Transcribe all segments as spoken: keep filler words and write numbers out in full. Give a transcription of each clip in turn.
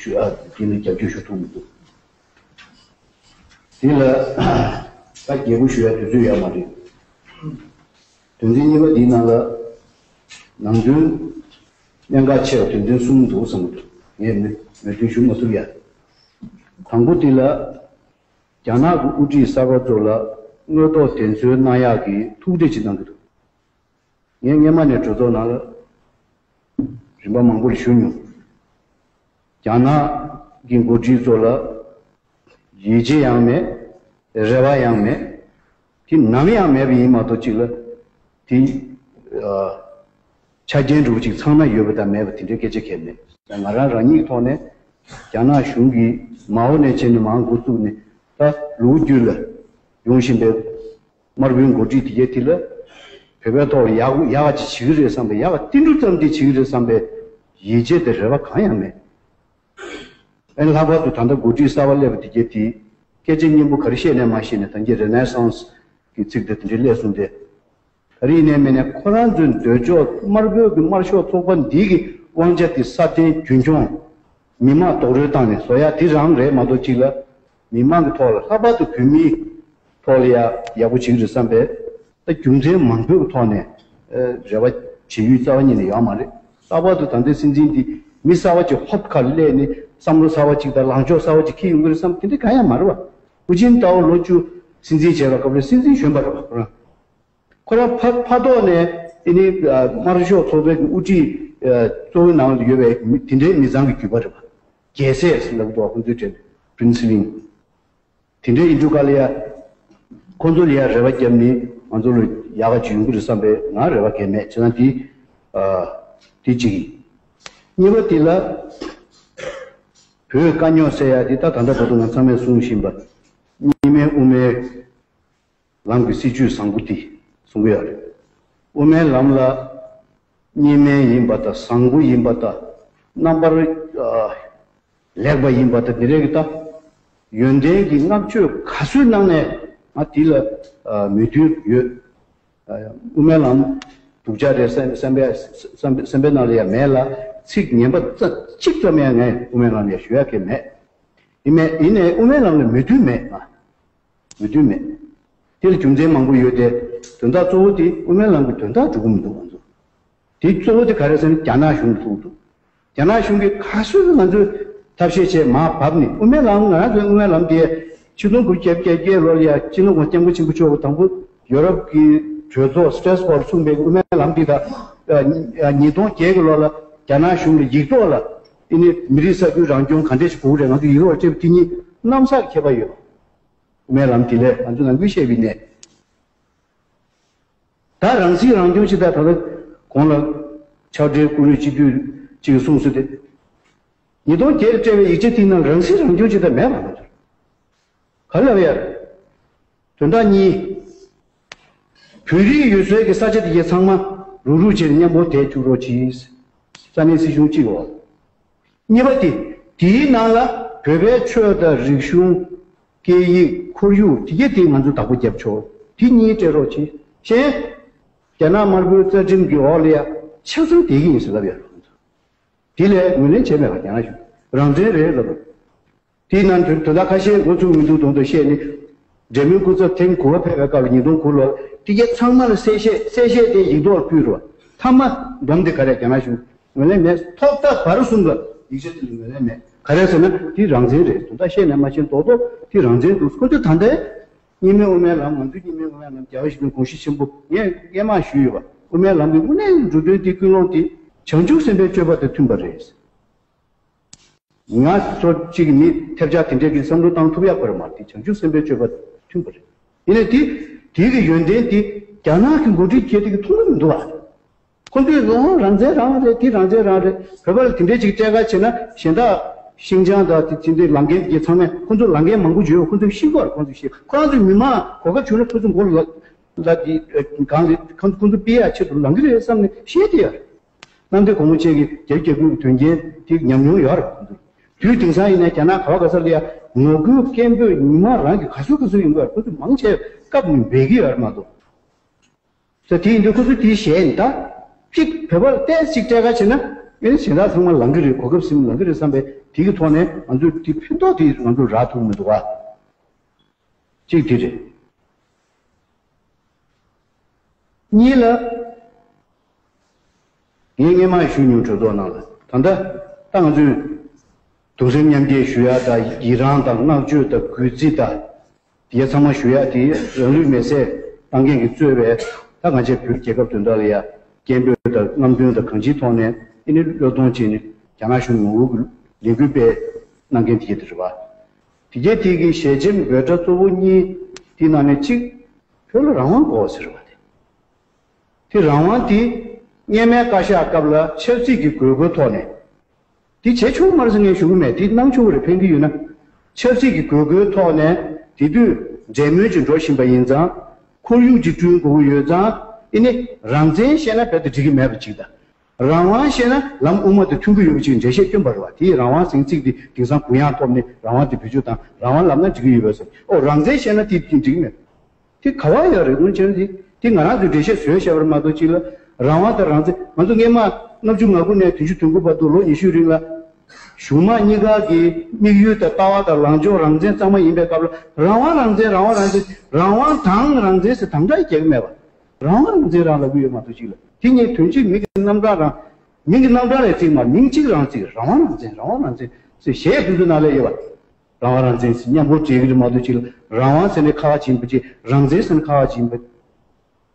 ཞུ་ཨ་དེ་ནི་རྒྱབ་སྐྱོར་ཞུ་ཐུབ་མི་འདུག་དེ་ལ་ད་རྒྱས་པོ་ཞུ་ཡ་དུས་ཚོད་ཡོད་མ་རེད། དོན་ཚན་གཉིས་པ་འདིའི་ནང་ལ་ནང་དོན་གནད་འགག་ཆེ་བ་དོན་ཚན་གསུམ་འདུག་བསམ་གྱི་འདུག་ངས་མོས་མོས་མཐུན་ཞུ་མ་ཐུབ་ཡ། དང་པོ་དེ་ལ་རྒྱ་ནག་གི་དབུ་ཁྲིད་གསར་པ་ཚོ་ལ་དངོས་ཐོག་དྲན་གསོ་གནང་ཡག་གི་ཐུགས་འདེད་ཅིག་གནང་གི་འདུག་ངས་སྔོན་མ་ནས་གྲོས་ཚོགས་ནང་ལ་རིམ་པ་མང་པོ་ལ་ཞུ་མྱོང་། རྒྱ་ནག་གི་འགོ་ཁྲིད་ཚོ་ལ་ཡིད་ཆེས་ཡང་མེད། རེ་བ་ཡང་མེད། དེ་ནམ་ཡང་མེད་པ་ཡིན་མ་གཏོགས་གཅིག་ལ་དེ་ཨ་ཆ་རྐྱེན་འདྲ་བོ་ཅིག་ཚང་མ་ཡོད་པ་དང་མེད་པ་དེ་འདྲའི་སྐད་ཆ་གང་ཡང་མེད། ད་ང་རང་རང་ཉིད་ཀྱི་ཐོག་ནས་རྒྱ་ནག་གཞུང་གིས་མ་འོངས་ནས་བྱས་ནས་མར་འགོ་བཙུགས་ནས་ད་ལོ་རྒྱུས་ལ་ཡོང་བཞིན་པའི་དམར་པོའི་འགོ་ཁྲིད་དེ་གའི་དེ་ལ་བོད་པའི་ཐོག་ལ་ཡག་ཡག་ཅིག་བྱེད་ཀྱི་རེད་བསམ་པའི་ཡག་ཏིལ་འབྲུ་ཙམ་ཅིག་བྱེད་ཀྱི་རེད་བསམ་པའི་ཡིད་ཆེས་དང་རེ་བ་གང་ཡང་མེད། ཨ་ནི་ལྷག་པར་དུ་ད་ལྟ་འགོ་ཁྲིད་གསར་པ་སླེབས་པ་དེ་གའི་དེ་སྐད་ཆ་སྙན་པོ་ག་རེ་བཤད་ནའི་མ་བཤད་ནའི་ད་གིན་རེ་ནེ་སཱན་སི་གི་ཚིག་དེ་དེ་འདྲའི་སླེབས་སོང་སྟེ། ག་རེ་ཡིན་ནའི་མིན་ནའི་ཁོ་རང་ཚོའི་འདོད་ཕྱོགས་དམར་པོའི་གི་དམར་ཤོག་ཚོགས་པ་འདི་གི་དབང་ཆ་དེ་སྲ་བརྟན་རྒྱུན་འཁྱོངས། མི་མང་རྡོག་རོལ་བཏང་ནས་བཟོ་ཡ་དེ་རང་རེད་མ་གཏོགས་གཅིག་ལ་མི་མང་གི་ཐོག་ལ་ལྷག་པར་དུ་བོད་མིའི་ཐོག་ལ་ཡ་ཡག་པོ་བྱེད་ཀྱི་རེད་བསམ་པའི་ད་རྒྱུ་མཚན་མང་པོའི་ཐོག་ནས་ཨ་རེ་བ་བྱེད་ཡུལ་རྩ་བ་ཉིད་ནས་ཡོད་མ་རེད། ལྷག་པར་དུ་ད་ལྟའི་སྲིད་འཛིན་འདི་མི་གསར་པ་ཅིག་ཧོབ་ཁ་སླེབས་ནས་བསམ་བློ་གསར་པ་ཅིག་དང་ལངས་ཕྱོགས་གསར་པ་ཅིག་འཁྱེར་ཡོང་གི་རེད་བསམ་དེ་འདྲ་གང་ཡང་མ་རེད་བ། ཧུའུ་ཅིན་ཏའོ་ལོ་བཅུ་སྲིད་འཛིན་བྱས་པའི་སྐབས་ལ་སྲིད་འཛིན་གཞོན་པ་རེད་བ་ཁོ་རང་། ཁོ་རང་ཕ་ཕ་ཐོག་ནས་ཨ་ནི་ཨ་དམར་ཤོག་ཚོགས་པའི་དབུ་ཁྲིད་ཨ་གཙོ་བོའི་ནང་ལ་ཡོད་པའི་མི་དེ་འདྲའི་མི་ཚང་གི་རྒྱུད་པ་རེད་བ། རྒྱལ་སྲས་ཟེར་ལབ་འདུག་བ་ཁོང་ཚོའི་གྲས་ནས་པྲིན་སི་ལིན། དེ་འདྲའི་ཡིན་དུས་ག་ལ་ཡ། ཁོང་ཚོ་ལ་ཡ་རེ་བ་བརྒྱབ་ནས་ང་ཚོ་ལ་ཡག་ག་ཅིག་ཡོང་གི་རེད་བསམ་པའི་ང་རེ་བ་གང་ཡང་མེད་བྱས་ན་དེ། ཨ་དེ་གཅིག་ཡིན། གཉིས་པ་དེ་ལ། བོད་དཀའ་རྙོག་སེལ་ཡ་དེ་ད་ད་ལྟ་བར་དུ་ང་ཚང་མས་གསུང་བཞིན་པ། གཉིས་སྨན་དབུ་མའི་ལམ་གྱི་སྲིད་བྱུས་བཟང་པོ་དེ་གསུང་གི་ཡོད་རེད། དབུ་མའི་ལམ་ལ་གཉིས་སྨན་ཡིན་པ་དང་བཟང་པོ་ཡིན་པ་དང་རྣམ་པར་ཨ་ལེགས་པ་ཡིན་པ་དང་དེ་རིགས་ཀྱི་ད་ཡོན་ཏན་གྱི་བསྔགས་བརྗོད་ག་ཚོད་གནང་ནས་ང་དེ་ལ་ཨ་མོས་མཐུན་ཡོད། ཨ་དབུ་མའི་ལམ་སྡུག་ཅག་རེད་བསམ་བསམ་པའི་བསམ་པའི་བསམ་པའི་ནང་ལ་ཡང་མེད་ལ་ཚིག་ངན་པ་རྩ་གཅིག་ཙམ་ཡང་ངས་དབུ་མའི་ལམ་ལ་ཡང་ཞུ་ཡག་གི་མེད། ཡིན་མེད་ཡིན་ནའི་དབུ་མའི་ལམ་ལ་མོས་མཐུན་མེད་ང་། མོས་མཐུན་མེད། དེ་ལ་རྒྱུ་མཚན་མང་པོ་ཡོད་དེ། དོན་དག་གཙོ་བོ་དེ་དབུ་མའི་ལམ་གྱི་དོན་དག་འགྲོ་གི་མི་འདུག་ང་ཚོ། དེ་གཙོ་བོ་དེ་ག་རེ་ཟེར་ན་རྒྱ་ནག་གཞུང་གིས་ཐུག་འདུག་རྒྱ་ནག་གཞུང་གིས་ག་ཚོད་ང་ཚོས་ཐབས་ཤེས་བྱས་མར་བབས་ནས་དབུ་མའི་ལམ་ང་རང་ཚོའི་དབུ་མའི་ལམ་དེ་ཆིག་སྟོང་དགུ་བརྒྱ་བརྒྱད་ལོ་ལ་ཡ་སྤྱི་ནོར་གོང་སྐྱབས་མགོན་ཆེན་པོ་མཆོག་གིས་དང་པོ་ཡོ་རོབ་ཀྱི་གྲོས་ཚོགས་སི་ཊེ་རེ་སི་བྷོག་ལ་གསུངས་པའི་དབུ་མའི་ལམ་དེ་དང་ཉིས་སྟོང་བརྒྱད་ཀྱི་ལོ་ལ་རྒྱ་ནག་གཞུང་ལ་ཡིག་ཐོག་ལ་ཨ་ནི་མི་རིགས་ས་ཁུལ་རང་སྐྱོང་ག་འདྲས་ཞིག་དགོས་རེད་ང་ཚོ་ཡིག་ཐོག་ལ་སྤྲད་པ་དེ་གཉིས་གནམ་ས་ཁྱད་པར་ཡོད། དབུ་མའི་ལམ་དེ་ལས་ང་ཚོ་ནང་ཁུལ་བཤད་པའི་ནས། ད་རང་སྲིད་རང་སྐྱོང་ཅིག་དང་ད་ལྟ་གོང་ལ་ཕྱག་སྦྲེལ་བཀུར་འོས་སྤྱི་འཐུས་ཅིག་གིས་གསུངས་སོང་སྟེ། ཉིས་སྟོང་བརྒྱད་ལ་སྤྲད་པའི་ཡིག་ཆ་དེའི་ནང་རང་སྲིད་རང་སྐྱོང་ཅིག་དང་མེད་པ་མ་གཏོགས། ག་རེ་ལབ་ཡ་རེད། དོན་དག་གཉིས། བོད་རིགས་ཡོད་སའི་གི་ས་ཆ་དེ་གའི་ཚང་མ་རུག་རུག་བྱས་ནས་མཉམ་པོ་བསྡད་བཅུག་རོགས་གྱིས། ས་གནས་སྲིད་གཞུང་གཅིག་འོག་གཉིས་པ་དེ། དེའི་ནང་ལ་བོད་པའི་ཆོས་དང་རིག་གཞུང་། སྐད་ཡིག་ཁོར་ཡུག་དེ་གས་དེ་ང་ཚོ་བདག་པོ་རྒྱབ་ཆོག་དེ་གཉིས་སྤྲད་རོགས་གྱིས། གཞན། རྒྱ་ནག་དམར་པོའི་རྩ་ཁྲིམས་ཀྱི་འོག་ལ་ཡ་ཆ་ཚང་བསྡད་ཀྱི་ཡིན་ཟེར་ལབ་ཡ་རེད། དེ་ལས་ངོས་ལེན་བྱས་མེད་པ་རྒྱ་ནག་གཞུང་རང་བཙན་རེད་ལབ། དེའི་ནང་དོན་དོན་དག་ཁ་ཤས་འགོ་ཚུགས་མི་འདུག་མདོག་མདོག་བཤད་ནས། འབྲེལ་མོལ་སྐུ་ཚབ་ཐེངས་དགུ་པ་ཕེབས་པའི་སྐབས་ལ་ཉིས་སྟོང་དགུ་ལོར་དེ་གས་ཚང་མ་ལ་གསལ་བཤད་གསལ་བཤད་དེ་ཡིག་ཐོག་ལ་ཕུལ་རོགས། མཐའ་མ་སྡོམ་དེ་ག་རེ་རྒྱ་ནག་གཞུང་ངོས་ལེན་མེད། ཐོག་མཐའ་བར་གསུམ་ལ་ཡིག་ཆ་དེ་ལ་ངོས་ལེན་མེད། ག་རེ་ཟེར་ན་དེ་རང་བཙན་རེད། དོན་དག་བཤད་ནས་མ་བཤད་མདོག་མདོག་དེ་རང་བཙན་འདུག་ཁོ་ཚོས་ད་ལྟའི་གཉིས་སྨན་དབུ་མའི་ལམ་ང་ཚོའི་གཉིས་སྨན་དབུ་མའི་ལམ་རྒྱལ་བ་ཡིད་བཞིན་ནོར་བུའི་དགོངས་གཞི་ཆེན་པོ་ངས་སྔས་མ་ཞུས་ཡོད་པ་དབུ་མའི་ལམ་གྱི་དངོས་གནས་འགྲོ་དོན་དེ་ཀུན་སློང་དེ་བྱང་ཆུབ་སེམས་དཔའི་སྤྱོད་པ་དང་མཐུན་པ་རེད། ང་ཚོ་གཅིག་མི་ཐེབས་ཆག་དེ་འདྲས་ཀྱི་བསམ་བློ་བཏང་ཐུབ་ཡག་པར་མ་རེད། བྱང་ཆུབ་སེམས་དཔའི་སྤྱོད་པ་མཐུན་པ་རེད། ཡིན་ནའི་དེ་དེའི་གི་ཡོན་ཏན་དེ་རྒྱ་ནག་གི་འགོ་ཁྲིད་བྱས་དེ་གི་མཐོང་གི་མི་འདུག་བ། ཁོ་ཚོས་ལོ་རང་བཙན་རང་རེད། དེ་རང་བཙན་རང་རེད། བོད་པ་ལ་དེ་འདྲས་ཅིག་སྤྲད་ཁ་བྱས་ན་གཞན་དག་ཤིན་ཅང་དང་དེ་དེ་འདྲའི་ལངས་མཁན་དེ་ཚང་མས་ཁོ་ཚོ་ལངས་མཁན་མང་པོ་ཡོད། ཁོ་ཚོས་ཤེས་ཀྱི་ཡོད་རེད། ཁོ་ཚོས་ཤེས། ཁོ་རང་ཚོའི་མི་མང་གོ་སྐབས་བྱུང་ན་ཁོ་ཚོ་མགོ་ལ་ལ་དེ་གང་རེད། ཁོ་ཚོ་ཁོ་ཚོ་སྤེལ་ཡག་ཆེད་དུ་ལངས་ཀྱི་རེད་བསམ་ནས་བཤད་བསྡད་ཡོད་རེད། གནམ་བདེ་སྒོ་མོ་ཆེ་གི་རྒྱལ་རྒྱལ་ཁབ་ཀྱི་དོན་རྐྱེན་དེ་ཉམས་མྱོང་ཡོད་རེད། དུས་དེང་སང་ཡིན་ན་རྒྱ་ནག་ག་བ་ག་ས་ལ་ཡ་ངོ་རྒོལ་སྐད་འབོད་ཉི་མ་རང་གི་ག་ཚོད་ག་ཚོད་ཡོང་གི་ཡོད་རེད། ཁོ་ཚོས་མང་ཆེ་སྐབས་ནས་འབད་ཀྱི་ཡོད་རེད་མ་གཏོགས། ས་དེ་ཡིན་དུས་ཁོ་ཚོས་དེའི་ཞལ་ནས་ད་གཅིག་བོད་པར་ཏོག་ཙམ་ཅིག་སྤྲད་ཁ་བྱས་ན་ ངས་གཞན་དག་ཚང་མ་ལང་གི་རེད། གོ་སྐབས་ཟིན་ལང་གི་རེད་བསམ་པའི་དེ་གི་ཐོག་ནས་ང་ཚོས་དེ་ཕན་ཐོགས་དེ་ང་ཚོ་རག་ཐུབ་མི་འདུག་བ། གཅིག་དེ་རེད། གཉིས་ལ། ངས་སྔས་མ་ཞུས་མྱོང་གྲོས་ཚོགས་ནང་ལ། ད་ལྟ་ད་ང་ཚོས་གདུང་སེམས་མཉམ་སྐྱེད་ཞུ་ཡ་དང་ཡི་རང་དང་བསྔགས་བརྗོད་དང་གུས་བརྩི་དང་། དེ་ཚང་མ་ཞུ་ཡ་དེ་རང་ལུས་མེར་སྲེག་བཏང་མཁན་གྱིས་གཙོས་པའི་ད་ང་ཚོའི་བོད་རྒྱལ་ཁབ་དོན་དག་ལ་ཡ་སྐད་འབོད་དང་རྔམ་སྟོན་དང་གང་ཅིའི་ཐོག་ནས་ཨེ་ནི་བློས་གཏོང་བྱས་ནས་རྒྱ་ནག་གཞུང་ངོ་རྒོལ་གྱི་ལས་འགུལ་སྤེལ་གནང་མཁན་དེ་གྱད་དེ་རེད་བ། དེ་གྱད་དེ་གི་ཞལ་ཆེམས་འབོད་སྒྲ་གཙོ་བོ་གཉིས་དེ་ནང་ནས་གཅིག་བོད་ལ་རང་དབང་དགོས་ཟེར་བ་དེ། དེ་རང་དབང་དེ་སྔས་མའི་བཀའ་ཤག་སྐབས་ལ་ཆབ་སྲིད་ཀྱི་དགོས་མཁོའི་ཐོག་ནས། དེ་བྱེད་ཆོག་མ་རེད་ཟེར་ངས་ཞུ་གི་མེད། དེ་གནང་ཆོག་གི་རེད། ཕན་གི་ཡོད་ན། ཆབ་སྲིད་ཀྱི་དགོས་མཁོའི་ཐོག་ནས་དེ་དུས་འབྲེལ་མོལ་ཅིག་འགྲོ་བཞིན་པ་ཡིན་ཙང་། ཁོར་ཡུག་ཅིག་བསྐྲུན་དགོས་ཀྱི་ཡོད་ཙང་། ཨེ་ནི་རང་བཙན་བཤད་ན་རྦད་དེ་འགྲིག་གི་མེད་པ་ཅིག་དང་། རང་དབང་བཤད་ན་ལམ་དབུ་མ་དང་མཐུན་གྱི་ཡོད་པ་ཅིག་འགྲེལ་བཤད་སྐྱོན་པ་རེད་བ། དེ་ཡི་རང་དབང་ཟེར་ཚིག་དེ་དེང་སང་གུ་ཡངས་ཐོབ་ནས་རང་དབང་དེ་བེད་སྤྱོད་བཏང་། རང་དབང་ལབ་ན་འགྲིག་གི་ཡོད་པ་ཟེར། ཨོ་རང་བཙན་བཤད་ན་དེ་དེ་འགྲིག་གི་མེད། དེ་ག་བ་ཡོད་རེད། སྔོན་ཆད་དེ་དེ་ང་རང་ཚོས་འགྲེལ་བཤད་བཟོས་བཞག་པ་རེད་མ་གཏོགས། གཅིག་ལ་རང་དབང་དང་རང་བཙན། ང་ཚོ་སྔས་མ་ལྔ་བཅུ་ང་དགུ་ནས་བདུན་ཅུ་དོན་དགུ་བར་དུ་ལོ་ཉི་ཤུའི་རིང་ལ། གཞུང་དམངས་གཉིས་ཀ་གི་དམིགས་ཡུལ་དང་ལྟ་བ་དང་ལངས་ཕྱོགས་རང་བཙན་གཙང་མ་ཡིན་པའི་སྐབས་ལ། རང་དབང་རང་བཙན། རང་དབང་རང་བཙན། རང་དབང་དང་རང་བཙན་ཟེར་དམ་བསྒྲགས་རྒྱག་གི་མེད་པ། རང་དབང་རང་བཙན་རང་ལབ་གི་ཡོད་མ་གཏོགས། གཅིག་ལ་དེ་ངས་དོན་གཅིག་མིང་གི་རྣམ་གྲངས་རང་། མིང་གི་རྣམ་གྲངས་ལས་བརྩིས་མ། མིང་གཅིག་རང་བརྩིས། རང་དབང་རང་བཙན། རང་དབང་རང་བཙན་ཟེར་གཞས་དེ་ཚོ་ནང་ལ་ཡོད་པ། རང་དབང་རང་བཙན་ཟེར་མཉམ་པོ་བྲིས་ཀྱི་རེད་མ་གཏོགས། གཅིག་ལ་རང་དབང་ཟེར་ནས་ཁ་ཁ་ཕྱིན་པ་ཅིག་རང་བཙན་ཟེར་ནས་ཁ་ཁ་ཕྱིན་པ།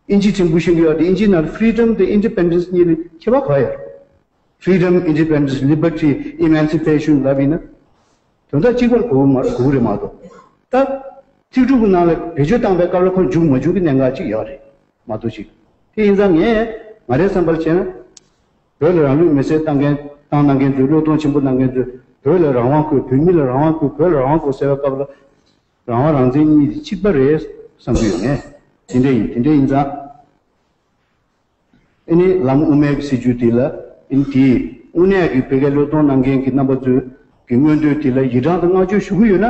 ཨིན་ཇི་ཕྲན་བུ་ཤེས་ཀྱི་ཡོད་དེ། ཨིན་ཇི་ནང་freedom དང་independence གཉིས་ལ་ཁྱད་པར་ག་ཡོད། Freedom, independence, liberty, emancipation ལབ་ཡིན་ན། དོན་དག་གཅིག་པར་གོ་གི་མ་གོ་གི་རེད་མ་གཏོགས། ད་ཚིག་གྲུབ་ཀྱི་ནང་ལ་བེད་སྤྱོད་བཏང་པའི་སྐབས་ལ་ཁོ་འཇུག་མ་འཇུག་གི་གནད་འགག་ཅིག་ཡོད་རེད་མ་གཏོགས། ཅིག་དེ་ཡིན་ཙང་ངས་ང་རའི་བསམ་པར་བྱས་ན། བོད་ལ་རང་ལུས་མེར་སྲེག་བཏང་མཁན། བཏང་གནང་མཁན་ཚོས། བློས་གཏོང་ཆེན་པོ་གནང་མཁན་ཚོས་བོད་ལ་རང་དབང་དགོས། བོད་མི་ལ་རང་དབང་དགོས། བོད་ལ་རང་དབང་དགོས་ཟེར་བའི་སྐབས་ལ། རང་དབང་རང་བཙན་གཉིས་དེ་གཅིག་པ་རེད་བསམ་གྱི་ཡོད། ངས་དེ་འདྲ་ཡིན། དེ་འདྲ་ཡིན་ཙང་། ཨེ་ནི་ལམ་དབུ་མའི་སྲིད་བྱུས་དེ་ལ། ཨེ་ནི་དེ་དངོས་གནས་ཀྱི་བོད་སྐད་བློས་གཏོང་གནང་མཁན་གྱི་རྣམ་པ་ཚོའི་གི་མངོན་འདོད་དེ་ལ་ཡི་རངས་དང་བསྔགས་བརྗོད་ཞུ་གི་ཡོད་ན།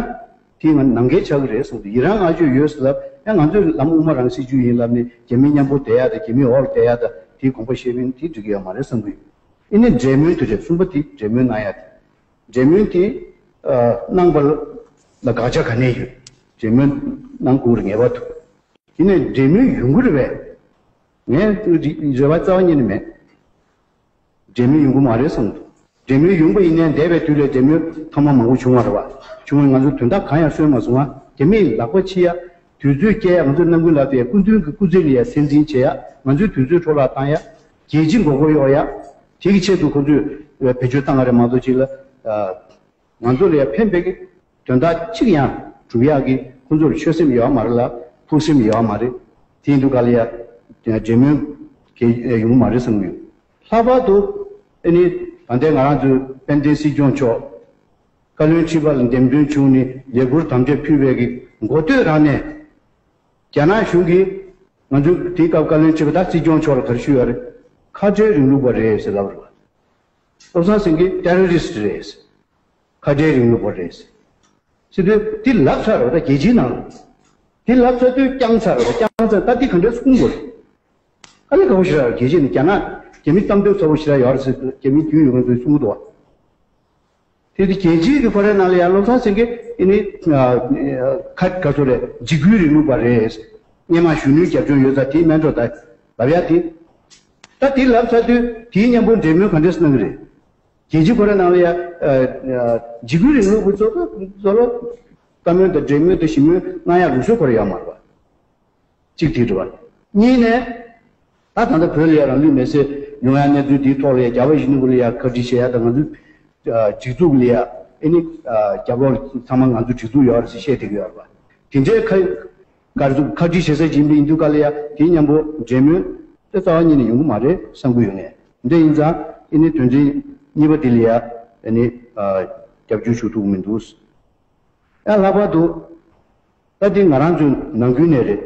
དེ་ང་ནང་འགལ་ཆགས་ཀྱི་རེད་བསམ་གྱི། ཡི་རངས་བསྔགས་བརྗོད་ཡོད་ཟེར་ལབ་ཡང་། ང་ཚོས་ལམ་དབུ་མ་རང་སྲིད་བྱུས་ཡིན་ལབ་ནས་རྒྱ་མི་མཉམ་པོ་བསྡད་ཡ་དང་། རྒྱ་མིའི་འོག་ལ་བསྡད་ཡ་དང་། དེའི་དགོངས་པ་བཞེས་པ་ཡིན་ན་དེ་འགྲིག་གི་ཡོད་མ་རེད་བསམ་གྱི་ཡོད། ཨེ་ནི་འབྲེལ་མོལ་དེ་རེད། གསུམ་པ་དེ་འབྲེལ་མོལ་གནང་ཡ་དེ། འབྲེལ་མོལ་དེ་ཨ་གནང་པ་ལ་དགག་བྱ་ག་ནས་ཡོད། འབྲེལ་མོལ་གནང་དགོས་རེད་ངེས་པར་དུ། དེ་ནས་འབྲེལ་མོལ་ཡོང་གི་རེད་པས། ངས་རེ་བ་རྩ་བ་ཉིད་ནས་མེད། འབྲེལ་མོལ་ཡོང་གི་མ་རེད་བསམ་འདུག་འབྲེལ་མོལ་ཡོང་པ་ཡིན་ནའི་འདས་པའི་དུས་ལ་འབྲེལ་མོལ་ཐེངས་མ་མང་པོ་བྱུང་བ་རེད་པ། བྱུང་བས་ང་ཚོས་དོན་དག་གང་ཡང་སོན་མ་སོང་ང་། རྒྱ་མིས་ལག་པ་འཆི་ཡ། དུས་ཚོད་སྐྱེལ་ཡ། ང་ཚོས་རྣམ་ཀུན་ལགས་དེ་སྐུ་མདུན་གྱི་སྐུ་ཚེ་ལ་ཡ་སྲན་འཛིན་བྱེད་ཡ། ང་ཚོའི་དུས་ཚོད་འཕྲོ་བརླག་བཏང་ཡ། རྒྱལ་སྤྱི་མགོ་སྐོར་གཡོག་ཡ། དེ་གི་ཆེད་དུ་ཁོ་ཚོས་བེད་སྤྱོད་བཏང་བ་རེད་མ་གཏོགས། གཅིག་ལ་ང་ཚོ་ལ་ཡ་ཕན་པའི་གི་དོན་དག་གཅིག་ཡང་སྒྲུབ་ཡག་གི་ཁོ་ཚོར་ཆོད་སེམས་ཡོད་མ་རེད་ལ། ཕུགས་སེམས་ཡོད་མ་རེད། དེ་ཡིན་དུས་ག་ལ་ཡ་འབྲེལ་མོལ་གལ་ཡོང་མ་རེད་བསམ་གྱི་ཡོད། ལྷག་པར་དུ་ཨ་ནི་ད་ལྟའི་ང་རང་ཚོའི་དཔལ་ལྡན་སྲིད་སྐྱོང་མཆོག་བཀའ་བློན་ཁྲི་པ་ལ་འདེམས་ཐོན་བྱུང་ནས་ལས་འཁུར་དམ་བཅའ་ཕུལ་བའི་གི་འགོ་སྟོད་རང་ནས། རྒྱ་ནག་གཞུང་གིས་ང་ཚོའི་དེའི་སྐབས་བཀའ་བློན་ཁྲི་པ་དང་སྲིད་སྐྱོང་མཆོག་ལ་ག་རེ་ཞུས་ཡོད་རེད། ཁ་བྲལ་རིང་ལུགས་པ་རེད་ཟེར་ལབ་རེད་པ། བློ་བཟང་སེང་གེ་terrorist རེད། ཁ་བྲལ་རིང་ལུགས་པ་རེད་ཟེར་དུས། དེ་ལབ་ཚར་རེད་པ། ད་རྒྱལ་སྤྱིའི་ནང་ལ་དེ་ལབ་ཚར་དུས་བསྐྱངས་ཚར་རེད་པ། བསྐྱངས་ཚར། ད་དེ་ག་འདྲ་གསུང་དགོས་རེད། དཀའ་ལས་ཁག་པོ་ཞེ་དྲག་རེད། རྒྱལ་སྤྱི་ནས་རྒྱ་ནག་རྒྱ་མི་གཏམ་དོན་ཚ་པོ་ཞེ་དྲག་ཡོད་རེད་ཟེར་དུས། རྒྱ་མི་རྒྱུས་ཡོད་མཁན་ཚོས་གསུང་གི་འདུག་བ། དེ་དུས་རྒྱལ་སྤྱིའི་གི་ཁོ་རའི་ནང་ལ་ཡང་བློ་བཟང་སེང་གེ་ཨེ་ནི་ཁ་ག་ཚོད་རེད། འཇིགས་སྐུལ་རིང་ལུགས་པ་རེད། སྔས་མ་གཞོན་ནུའི་རྒྱབ་ལྗོངས་ཡོད་ཙང་དེའི་སྨན་གྲོགས་དང་ལབ་ཡ་དེ། ད་དེ་ལབ་ཚར་དུས་དེའི་མཉམ་པོ་འབྲེལ་མོལ་ག་འདྲས་གནང་གི་རེད། རྒྱལ་སྤྱི་ཁོ་རའི་ནང་ལ་ཡ་འཇིགས་སྐུལ་རིང་ལུགས་པ་ཚོ་ཚོ་ལ་བཀའ་མོལ་དང་འབྲེལ་མོལ་དང་ཞི་མོལ་གནང་ཡ་ལུགས་སྲོལ་ཁོ་ར་ཡོད་མ་རེད་པ། གཅིག་དེ་རེད་པ། གཉིས་ནས། ད་ད་ལྟ་བོད་ལ་ཡ་རང་ལུས་མེར་སྲེག་ཡོང་ཡ་གནས་ཚུལ་འདིའི་ཐོག་ལ་ཡ་རྒྱལ་བ་ཡིད་བཞིན་ནོར་བུ་ལ་ཡ་བཀའ་དྲིན་ཆེ་ཡ་དང་། ང་ཚོའི་སྒྲིག་འཛུགས་ལ་ཡ་ཨེ་ནི་རྒྱབ་ལོགས་ཚང་མ་ང་ཚོའི་སྒྲིག་འཛུགས་ཡོད་རེད་ཟེར་བཤད་བསྡད་ཀྱི་ཡོད་རེད་པ། དེ་འདྲའི་ཁ་ག་རེ་ཟེར། བཀའ་དྲིན་ཆེ་ཟེར་གྱིན་པ་ཡིན་དུས་ག་ལ་ཡ་དེའི་མཉམ་པོ་འབྲེལ་མོལ་དེ་རྩ་བ་ཉིད་ནས་ཡོང་གི་མ་རེད་བསམ་གྱི་ཡོད། ངས་འདི་ཡིན་ཙང་ཨེ་ནི་དོན་ཚན་གཉིས་པ་འདི་ལ་ཡ་ཨེ་ནི་རྒྱབ་སྐྱོར་ཞུ་ཐུབ་ཀྱི་མི་འདུག་ཡང་ལྷག་པར་དུ། ད་འདི་ང་རང་ཚོའི་ནང་ཁུལ་ནས་རེད།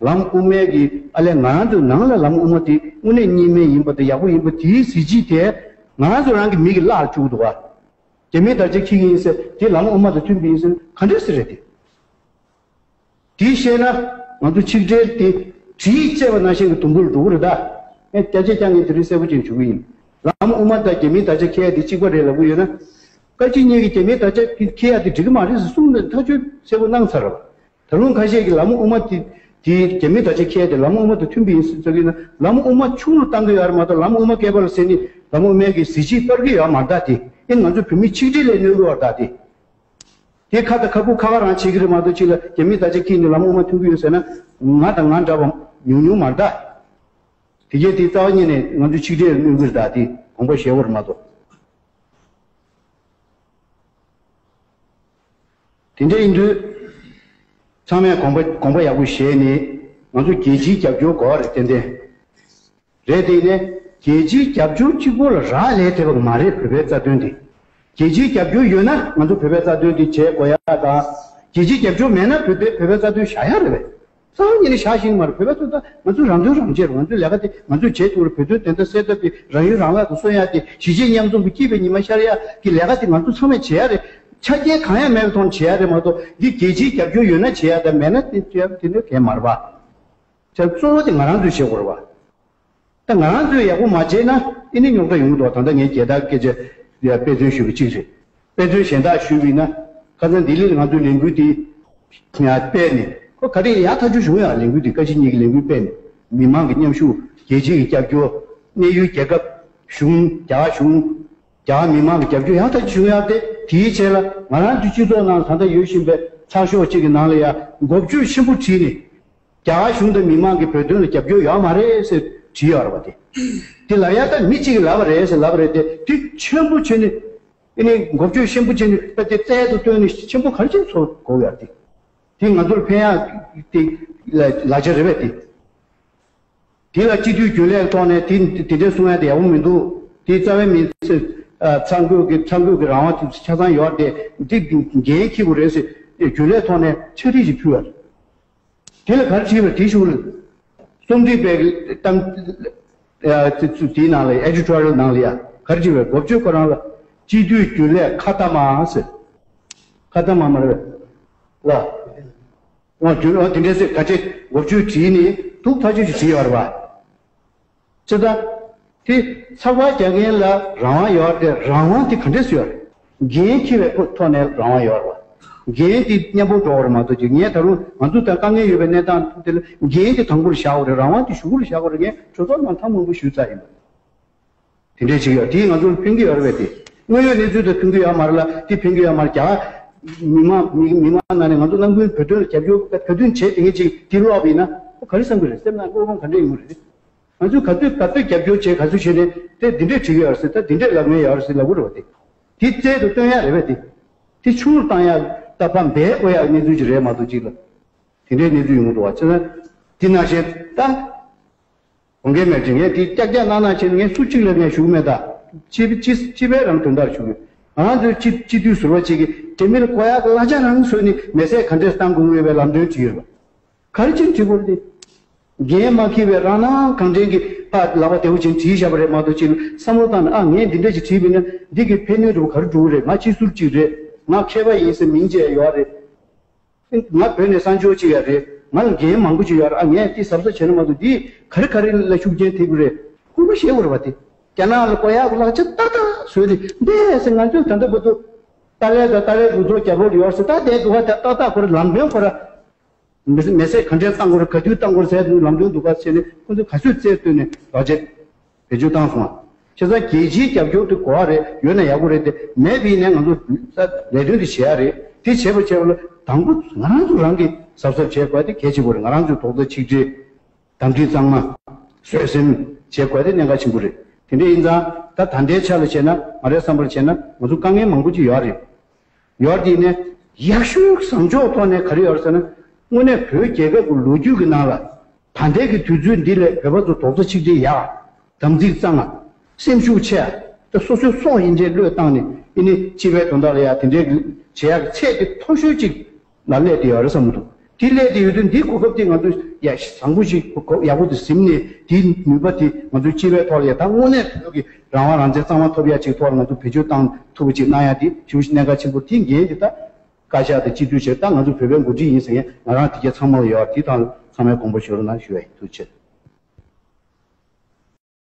ལམ་དབུ་མའི་གི་ཨ་ལས་ང་རང་ཚོའི་ནང་ལ་ལམ་དབུ་མ་དེ་དངོས་གནས་རྙིང་མ་ཡིན་པ་དང་ཡག་པོ་ཡིན་པ་དེའི་གཟི་བརྗིད་དེ་ང་རང་ཚོ་རང་གི་མིག་གིས་བརླག་བཅུག་འདུག་ག་རྒྱ་མིས་དར་ཆ་འཁྱེར་གྱི་ཡིན་ཟེར། དེ་ལམ་དབུ་མ་དང་མཐུན་པ་ཡིན་ཟེར་ག་འདྲས་ཟེར་རེད་དེ། དེ་བཤད་ན་ང་ཚོ་ཆིག་སྒྲིལ་དེ་གྲི་ཡིས་བཅད་པ་ནང་བཞིན་གྱི་དུམ་བུར་འགྲོ་གི་རེད་ད། ངས་སྐད་ཆ་རྐྱང་ངས་དེ་རིང་གསལ་པོ་ཅིག་ཞུ་གི་ཡིན། ལམ་དབུ་མ་དང་རྒྱ་མིའི་དར་ཆ་འཁྱེར་ཡ་དེ་གཅིག་པ་རེད་ལབ་གི་ཡོད་ན། བཀའ་སྤྱི་གཉིས་ཀྱིས་རྒྱ་མིའི་དར་ཆ་འཁྱེར་ཡ་དེ་འགྲིག་གི་མ་རེད་ཟེར་གསུངས་ནས་ཐག་གཅོད་གསལ་པོ་གནང་ཚར་བ། ད་རུང་ཁ་ཤས་ཀྱིས་ལམ་དབུ་མ་དེ་དེ་རྒྱ་མིའི་དར་ཆ་འཁྱེར་ཡ་དེ་ལམ་དབུ་མ་དང་མཐུན་པ་ཡིན་ཟེར་ཚོད་ཀྱིས་ན། ལམ་དབུ་མ་ཆུང་རུ་བཏང་གི་ཡོད་རེད་མ་གཏོགས། ལམ་དབུ་མ་སྐད་པར་ཟེར་ནི་ལམ་དབུ་མའི་གི་གཟི་བརྗིད་སྤར་གི་ཡོད་མ་རེད་ད། དེ་ཨེ་ང་ཚོ་བོད་མི་ཆིག་སྒྲིལ་ལས་གནོད་གི་ཡོད་རེད་ད། དེ། དེ་ཁ་དང་ཁ་སྤུ་ཁ་ཁ་རང་བྱེད་ཀྱི་རེད་མ་གཏོགས། གཅིག་ལ་རྒྱ་མིའི་དར་ཆ་འཁྱེར་ནས་ལམ་དབུ་མ་མཐུན་གྱི་ཡོད་ཟེར་ན། ང་དང་ང་འདྲ་བ་ཉུང་ཉུང་མ་རེད་ད། དེ་གས་དེ་རྩ་བ་ཉིད་ནས་ང་ཚོ་ཆིག་སྒྲིལ་གནོད་ཀྱི་རེད་ད། དེ་དགོངས་པ་བཞེས་དགོས་རེད་མ་གཏོགས། དེ་འདྲ་ཡིན་དུས། ཚང་མས་དགོངས་པ་དགོངས་པ་ཡག་པོ་བཞེས་ནས་ང་ཚོ་རྒྱལ་སྤྱིའི་རྒྱབ་སྐྱོར་དགོས་པ་རེད་ཏན་ཏན། རེད། དེ་ནས་རྒྱལ་སྤྱིའི་རྒྱབ་སྐྱོར་གཅིག་པོ་ལ་རག་ལས་བསྡད་པ་མ་རེད། བོད་པའི་རྩ་དོན་དེ། རྒྱལ་སྤྱིའི་རྒྱབ་སྐྱོར་ཡོད་ན་ང་ཚོ་བོད་པའི་རྩ་དོན་དེ་བྱེད་དགོས་ཡ་དང་། རྒྱལ་སྤྱིའི་རྒྱབ་སྐྱོར་མེད་ན་བོད་པའི་བོད་པའི་རྩ་དོན་བཞག་ཡ་རེད་པས། རྩ་བ་ཉིད་ནས་བཞག་ཤེས་ཀྱི་མ་རེད། བོད་པ་ཚོ་ད་ང་ཚོ་རང་དོན་རང་གཅེས་རེད། ང་ཚོའི་ལས་ཀ་དེ་ང་ཚོས་བྱེད་ཐུབ་རེད། བོད་དོན་བདེན་མཐའ་གསལ་ཐབས་ཀྱི་རང་ཡུལ་རང་བདག་ཏུ་སོན་ཡ་དེ། གཞིས་བྱེས་མཉམ་འཛོམས་ཀྱི་སྐྱིད་པའི་ཉི་མ་ཤར་ཡ་གི་ལས་ཀ་དེ་ང་ཚོ་ཚང་མས་བྱེད་ཡ་རེད། ཆ་རྐྱེན་གང་ཡང་མེད་པའི་ཐོག་ནས་བྱེད་ཡ་རེད་མ་གཏོགས། འདི་རྒྱལ་སྤྱིའི་རྒྱབ་སྐྱོར་ཡོད་ན་བྱེད་ཡ་དང་མེད་ན་དེ་བྱེད་ཡ་དེ་ནི་གལ་མ་རེད་པ། བྱས་གཙོ་བོ་དེ་ང་རང་ཚོས་བྱེད་དགོས་རེད་པ། ད་ང་རང་ཚོས་ཡག་པོ་མ་བྱས་ན་ཨེ་ནི་རྙོག་དྲ་ཡོང་གི་འདུག་ད་ལྟ་ངས་རྒྱལ་དར་སྐད་ཆ་ཡ་དཔེ་མཚོན་ཞུས་པ་གཅིག་རེད། དཔེ་མཚོན་གཞན་དག་ཞུས་པ་ཡིན་ན། ཁ་སང་ལྡི་ལི་ལ་ང་ཚོའི་ལས་འགུལ་དེ་ཡང་སྤེལ་ནས། ཁོ་ག་རེ་ཡག་ཐག་ཆོད་བྱུང་ཡ། ལས་འགུལ་དེ་བཀའ་སྤྱི་གཉིས་ཀྱི་ལས་འགུལ་སྤེལ་ནས། མི་མང་གི་མཉམ་ཞུགས། རྒྱལ་སྤྱི་གི་རྒྱབ་སྐྱོར། གནས་ཡུལ་རྒྱལ་ཁབ། གཞུང་། རྒྱ་གར་གཞུང་། རྒྱ་གར་མི་མང་གི་རྒྱབ་སྐྱོར་ཡག་ཐག་ཆོད་བྱུང་ཡ་དེ། དེའི་རྗེས་ལ་ང་རང་ཚོའི་སྤྱི་ཚོགས་ནང་ད་ལྟ་ཡོད་བཞིན་པའི་ཚགས་ཤོག་ཅིག་གི་ནང་ལ་ཡ་འགོ་བརྗོད་ཆེན་པོ་བྲིས་ནས། རྒྱ་གར་གཞུང་དང་མི་མང་གིས་བོད་དོན་ལ་རྒྱབ་སྐྱོར་ཡོད་མ་རེད་ཟེར་བྲིས་ཡོད་རེད་པ། དེ་དེ་ལབ་ཡ་ད་མི་གཅིག་གིས་ལབ་པ་རེད་ཟེར་ལབ་པ་རེད་དེ། དེ་ཆེན་པོ་བྱས་ནས། ཨེ་ནི་འགོ་བརྗོད་ཆེན་པོ་བྱས་ནས་ད་དེ་རྩལ་དུ་བཏོན་ནས་ཆེན་པོ་ག་རེ་བྱས་ཚོར་དགོས་ཡ་དེ། དེ་ང་ཚོར་ཕན་ཡ་དེ་ལ་ལག་ཆ་རེད་པས་དེ། དེ་ལ་སྤྱི་འཐུས་རྒྱུན་ལས་ཐོག་ནས་དེ་དེ་འདྲ་གསུང་ཡ་དེ་ཡག་པོ་མི་འདུག་དེ་རྩ་བའི་མི་ཚེ་ཨ་ཚང་རྒྱུད་ཀྱི་ཚང་རྒྱུད་ཀྱི་རང་དབང་དེ་ཆ་ཚང་ཡོད་དེ། འདི་འགན་འཁྱེར་དགོས་རེད་ཟེར་རྒྱུན་ལས་ཐོག་ནས་ཕྱག་བྲིས་ཤིག་ཕུལ་བ་རེད། དེ་ལ་ག་རེ་བྲིས་པ་དེ་ཞུ་ལ། རྩོམ་སྒྲིག་པའི་གཏམ་ཨ་དེ་ཚོ་དེའི་ནང་ལ་ཨེ་ཌི་ཊོ་རི་ཡལ་ནང་ལ་ཡ་ག་རེ་བྲིས་པ། འགོ་བརྗོད་ཁོ་རང་ལ་སྤྱི་འཐུས་རྒྱུན་ལས་ཁ་ཏ་མ་ཟེར། ཁ་ཏ་མ་མ་རེད་པས་ལ། འོ་རྒྱུན་ཨོ་དེ་འདྲས་ཟེར་ག་ཅེ་འགོ་བརྗོད་བྲིས་ནས་སྡུག་ཐག་ཆོད་ཅིག་བྲིས་ཡོད་རེད་པ། ཅེ་ད། དེ་ཚགས་པར་རྒྱག་མཁན་ལ་རང་དབང་ཡོད་རེད། རང་དབང་དེ་ག་འདྲས་སུ་ཡོད་རེད། འགན་འཁྱེར་བའི་ཐོག་ནས་རང་དབང་ཡོད་རེད་པ། འགན་དེ་མཉམ་པོ་འགྲོ་བ་རེད་མ་གཏོགས་ཅིག་ངས་ད་རུང་ང་ཚོ་ད་དཀའ་ངལ་ཡོད་པའི་གནས་སྟངས་དེ་ལ་འགན་དེ་དང་པོར་བཞག་དགོས་རེད། རང་དབང་དེ་གཞུག་གུར་བཞག་དགོས་རེད། ངས་གྲོས་ཚོགས་ནང་ཐེངས་མང་པོ་ཞུས་ཚར་ཡིན་པ། དེ་འདྲས་ཅིག་ཡོད། དེས་ང་ཚོར་ཕན་གྱི་ཡོད་རེད་པས། དེ་དངོས་ཡོད་གནས་ཚུལ་དང་མཐུན་གྱི་ཡོད་མ་རེད་ལ། དེ་ཕན་གྱི་ཡོད་མ་རེད། རྒྱ་གར་མི་མང་མི་མི་མང་ནང་ནས་ང་ཚོ་ནང་ཁུལ་བོད་དོན་ལ་རྒྱབ་སྐྱོར་ག་དུས་བྱས་དེ་ངེད་ཅིག་དེ་ཀློག་པ་ཡིན་ན་ཁོ་ག་རེ་བསམ་གྱི་རེད། སེམས་ནང་བློ་ཕམ་ག་འདྲས་ཡོང་གི་རེད། ང་ཚོས་ག་ཚོད་ག་ཚོད་རྒྱབ་སྐྱོར་བྱས། ག་ཚོད་བྱས་ནས་དེ་འདི་འདྲས་བྲིས་ཀྱི་ཡོད་རེད་ཟེར། ད་འདི་འདྲས་ལབ་མཁན་ཡོད་རེད་ཟེར་ལབ་དགོས་རེད་པ། དེ་དེ་རྩལ་དུ་སྟོན་ཡ་རེད་པས། དེ་དེ་ཆུང་རུ་བཏང་ཡ་ད་ཕར་འབད་དགོས་ཡ་གནས་ཚུལ་ཅིག་རེད་མ་གཏོགས་ཅིག་ལ་དེ་འདྲའི་གནས་ཚུལ་ཡོང་གི་འདུག་བ། བྱས་ན་དེ་ནང་བཞིན་ད་དགོངས་འགལ་མེད་ཅིང་ངས་དེ་ཀྱག་ཀྱག་གནང་གནང་བྱས་ནས་ངས་སུ་གཅིག་ལ་ངས་ཞུ་གི་མེད། ད་སྤྱི་སྤྱི་སྤྱི་པའི་རང་དོན་དག་ཞུ་གི། ང་རང་ཚོའི་སྤྱི་སྤྱི་འཐུས་ཟུར་པ་གཅིག་གིས་དེ་མིར་ཀོ་ཡག་གི་གླ་ཆ་རང་བཟོས་ནས་མེ་སྲེག་ག་འདྲས་བཏང་དགོས་ངེས་པའི་ལམ་སྟོན་བྲིས་ཡོད་པ། ག་རེ་བྱས་ནས་བྲིས་དགོས་རེད། དེ་འགན་མ་འཁྱེར་བའི་རང་སྣང་གང་དྲན་གྱིས་ཕར་ལག་པ་བདེ་བོ་ཅན་བྲིས་བཞག་པ་རེད་མ་གཏོགས་ཅིག་བསམ་བློ་བཏང་ནས། ཨ་ངས་འདི་འདྲ་ཞིག་བྲིས་པ་ཡིན་ན་འདི་གི་ཕན་གནོད་འདྲ་བོ་ག་རེ་འགྲོ་གི་རེད། ང་སྤྱི་ཟུར་གཅིག་རེད། ང་མཁས་པ་ཡིན་ཟེར་མིང་བརྗོད་ཡོད་རེད། ང་བོད་ནས་གསར་འབྱོར་གཅིག་ཡ་རེད། ང་ལ་འགན་མང་པོ་ཅིག་ཡོད་རེད། ཨ་ངས་འདི་གཟབ་གཟབ་བྱས་ན་མ་གཏོགས་འདིས་ག་རེ་ག་རེ་ལ་ཤུགས་རྐྱེན་ཐེབས་ཀྱི་རེད། ཁོ་རང་ཤེས་དགོས་རེད་པ། དེ་རྒྱ་ནག་ལ་ཀོ་ཡག་གི་གླ་ཆ་ཏག་ཏག་བཟོས་ཏེ་འདས་ཟེར། ང་ཚོས་ད་ལྟ་བར་དུ་ཏཱ་ལའི་དང་ཏཱ་ལའི་རུ་ཚོགས་རྒྱབ་ལོགས་ལ་ཡོད་ཟེར་ད་བསྡད་འདུག་ག་ད་ཏག་ཏག་ཁོ་རང་ལམ་སྟོན་ཁོ་རང་མེ་མེ་སྲེག་ག་འདྲས་བཏང་དགོས་རེད། ག་དུས་བཏང་དགོས་རེད་ཟེར་དུས་ལམ་སྟོན་འདུག་ག་བྱས་ནས་ཁོ་ཚོས་ག་ཚོད་རྩལ་བཏོན་ནས་ལག་ཆ་བེད་སྤྱོད་བཏང་སོང་བ། བྱས་ཙང་རྒྱལ་སྤྱིའི་རྒྱབ་སྐྱོར་དེ་དགོས་པ་རེད། ཡོད་ན་ཡག་པོ་རེད། དེ་མེད་པ་ཡིན་ནའི་ང་ཚོ་ལས་དོན་དེ་བྱེད་ཡ་རེད། དེ་བྱེད་པ་བྱེད་པ་ལ་དང་པོ་ང་རང་ཚོ་རང་གིས་གཟབ་གཟབ་བྱེད་དགོས་དེ་གལ་ཆེན་པོ་རེད། ང་རང་ཚོའི་རྡོག་རྩ་ཆིག་སྒྲིལ། དམ་ཚིག་གཙང་མ། བཟོད་སེམས་བྱེད་དགོས་དེ་གནད་འགག་ཆེན་པོ་རེད། དེ་འདྲ་ཡིན་ཙང་ད་ད་ལྟའི་ཆ་ལ་བྱས་ན། ང་རའི་བསམ་པར་བྱས་ན་ང་ཚོ་དཀའ་ངལ་མང་པོ་ཅིག་ཡོད་རེད། ཡོད་དེ་ནས་ཡག་ཤོས་བཟང་ཕྱོགས་ཐོག་ནས་ག་རེ་ཡོད་རེད་ཟེར་ན། དངོས་གནས་བོད་རྒྱལ་ཁབ་ཀྱི་ལོ་རྒྱུས་ཀྱི་ནང་ལ་ད་ལྟའི་གི་དུས་ཚོད་འདི་ལས་བོད་པ་ཚོ་རྡོག་རྩ་ཆིག་སྒྲིལ་ཡག་དམ་ཚིག་གཙང་ང་། སེམས་ཤུགས་ཆེ་ཡ། ད་སོ་སོའི་སྲོག་ཡིན་ཆད་བློས་བཏང་ནས་ཨེ་ནི་སྤྱི་པའི་དོན་དག་ལ་ཡ་དེ་འདྲའི་གི་བྱེད་ཡག་གི་ཚད་དེ་མཐོ་ཤོས་ཅིག་ལ་སླེབས་བསྡད་ཡོད་རེད་བསམ་གྱི་འདུག་དེ་སླེབས་བསྡད་ཡོད་དུས་འདིའི་གོ་སྐབས་དེ་ང་ཚོས་ཡ་བཟང་པོ་ཞིག་གོ་ཡག་པོ་དེ་ཟིན་ནས། དེའི་ནུས་པ་དེ་ང་ཚོའི་སྤྱི་པའི་ཐོག་ལ་ཡ་ད་དངོས་གནས་བོད་ཀྱི་རང་དབང་རང་བཙན་གཙང་མ་ཐོབ་ཡ་ཅིག་ཐོག་ལ་ང་ཚོ་བེད་སྤྱོད་བཏང་ཐུབ་པ་ཅིག་གནང་ཡ་དེ་ཞེ་པོ་ཞིག་གནད་འགག་ཆེན་པོ། དེའི་འགན་དེ་ད་བཀའ་ཤག་དང་སྤྱི་འཐུས་བྱས། ད་ང་ཚོ་བོད་པའི་འགོ་ཁྲིད་ཡིན་ཟེར་མཁན་ང་རང་དེ་གས་ཚང་མ་ལ་ཡོད། དེ་དང་ཚང་མས་དགོངས་པ་བཞེས་རོགས་གནང་ཞུ་ཡ་ཡིན། ཐུགས་རྗེ་ཆེ།